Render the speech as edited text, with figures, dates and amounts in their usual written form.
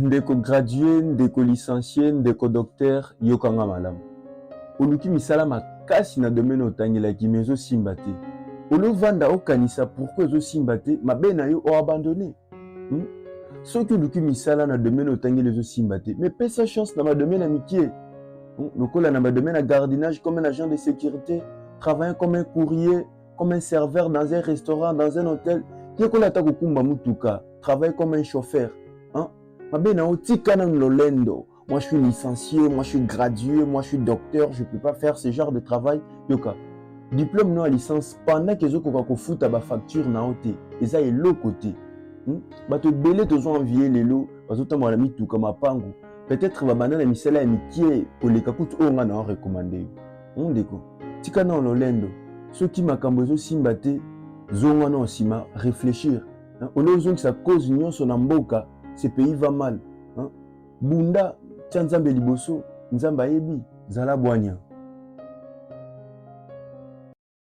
Ndeko gradue, ndeko licencie, ndeko docteur, yoka nga malamu. Oluki misala makasi na domaine otangelaki mais ezosimba te. Olovanda okanisa pourquoi ezosimba te, mabe na yo o abandonner. Soki oluki misala na domaine otangeli ezosimba te, mais pesa chance na ba domaine ya mikie. Lokola na ba domaine ya gardiennage comme un agent de sécurité, travaillant comme un courrier, comme un serveur dans un restaurant, dans un hôtel. Yekola ata kokumba mutuka, travaille comme un chauffeur. Hein? Mabe na yo, tika nanu lolendo. Moi je suis licencié, moi je suis gradué, moi je suis docteur, je peux pas faire ce genre de travail. Yoka, diplôme no ya licence pendant que ezokoka kofuta ba facture na yo te, eza eloko te. Bato ebele tozo envier lelo bazotambola na mituka mapangu, peut-être babanda na misala ya mikie koleka kutu oyo nga na recommander yo. Ndeko, tika na lolendo. Soki makambo ezosimba te, zonga na nsima, réfléchir. Ole ozongisa cause nyonso na mboka, ce pays va mal. Bunda, tia Nzambe liboso, Nzambe ayebi, zala bwanya.